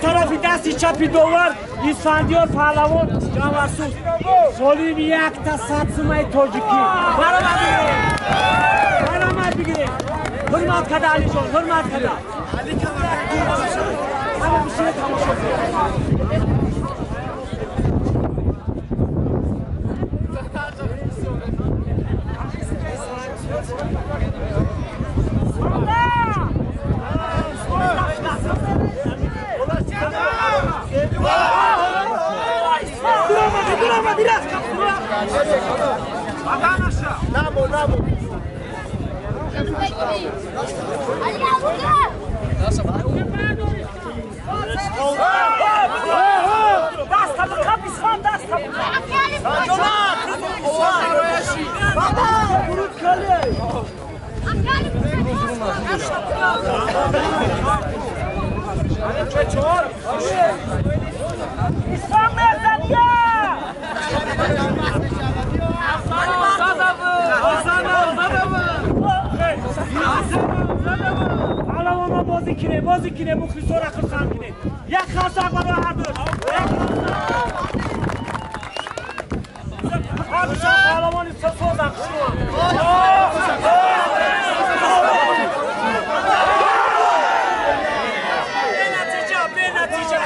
Тарафи дасти чапи довар Исфандиёр паҳлавон Ҷанварсуз солими 100 сумаи тоҷикӣ. Баромад бигиред. Баромад бигиред. Ҳурмат када Алиҷон, ҳурмат када. Ҳама бишинед тамошо кунед. Бозӣ кине, мухлисора хурсанд кине. Як қарсак барои ҳар ду. Ҳардушон паҳлавони созан хушрӯанд. Бенатиҷа, бенатиҷа.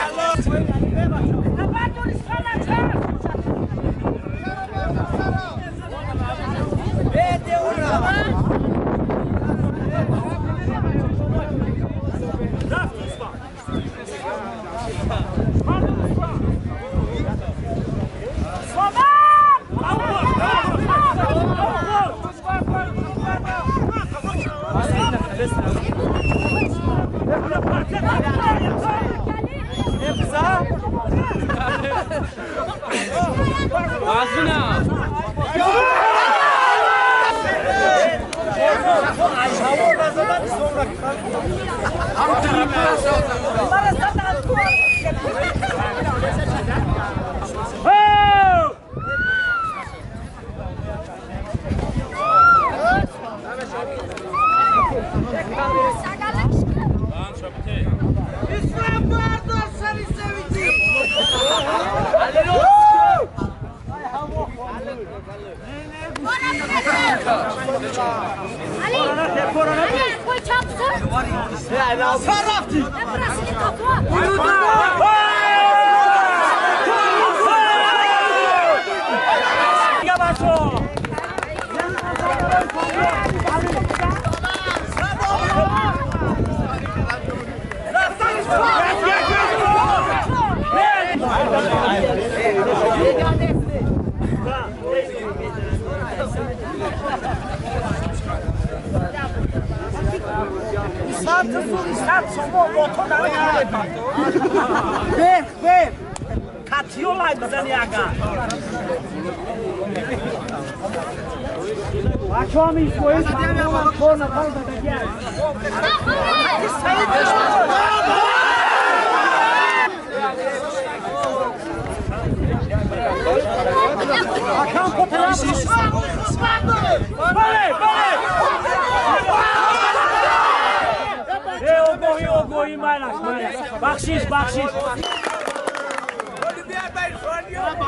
Бахшиш, бахшиш.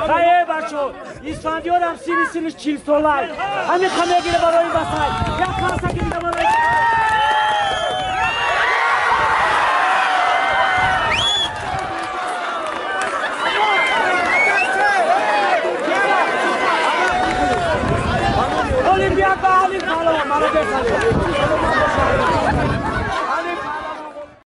Хае бачо, Исфандиёрам сини синиш 40 солай. Ҳамин қа мегира барои васай. Як қарсаки дига барои. Олимпиад ба Алим паҳлавон, молодец Алим.